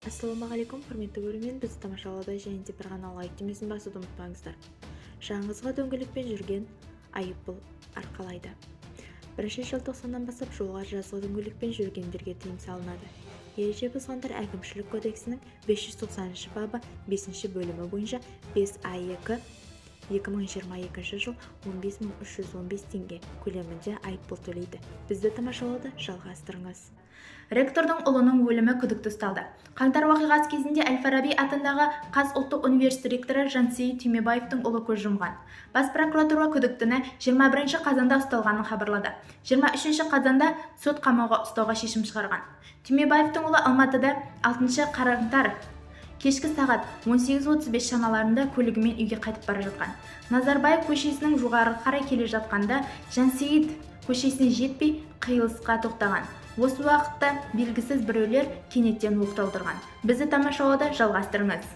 Ассалаумағалейкум, құрметті көрермен! Бізді тамашалауда және де бір ғана лайк түймесін басуды ұмытпаңыздар. Жазғы дөңгелекпен жүрген айыппұл арқалайды. 1 желтоқсаннан бастап жолға жазғы дөңгелекпен жүргендерге тыйым салынады. Ереже бұзғандар Әкімшілік кодексінің 590 бабы 5 бөлімі бойынша 5 АЕК 2022 жыл 15 315 теңге көлемінде айыппұл төлейді. Бізді тамашалауды жалғастырыңыз. Ректордың ұлының өлімі күдікті ұсталды. Қаңтар оқиғасы кезінде Әл-Фараби атындағы Қаз ұлттық университеті ректоры Жансейіт Түймебаевтың ұлы көз жұмған. Бас прокуратура күдіктіні 21 қазанда ұсталғанын хабарлады. 23 қазанда сот қамауға ұстауға шешім шығарған. Түймебаевтың ұлы Алматыда 6 қаңтар кешкі сағат 18:35 шамаларында көлігімен үйге қайтып бара жатқан. Назарбаев көшесінің жоғары қарай келе жатқанда, Жансейіт көшесіне жетпей, қиылысқа тоқтаған. Осы уақытта белгісіз біреулер кенеттен оқ жаудырған. Бізді тамашалауды жалғастырыңыз.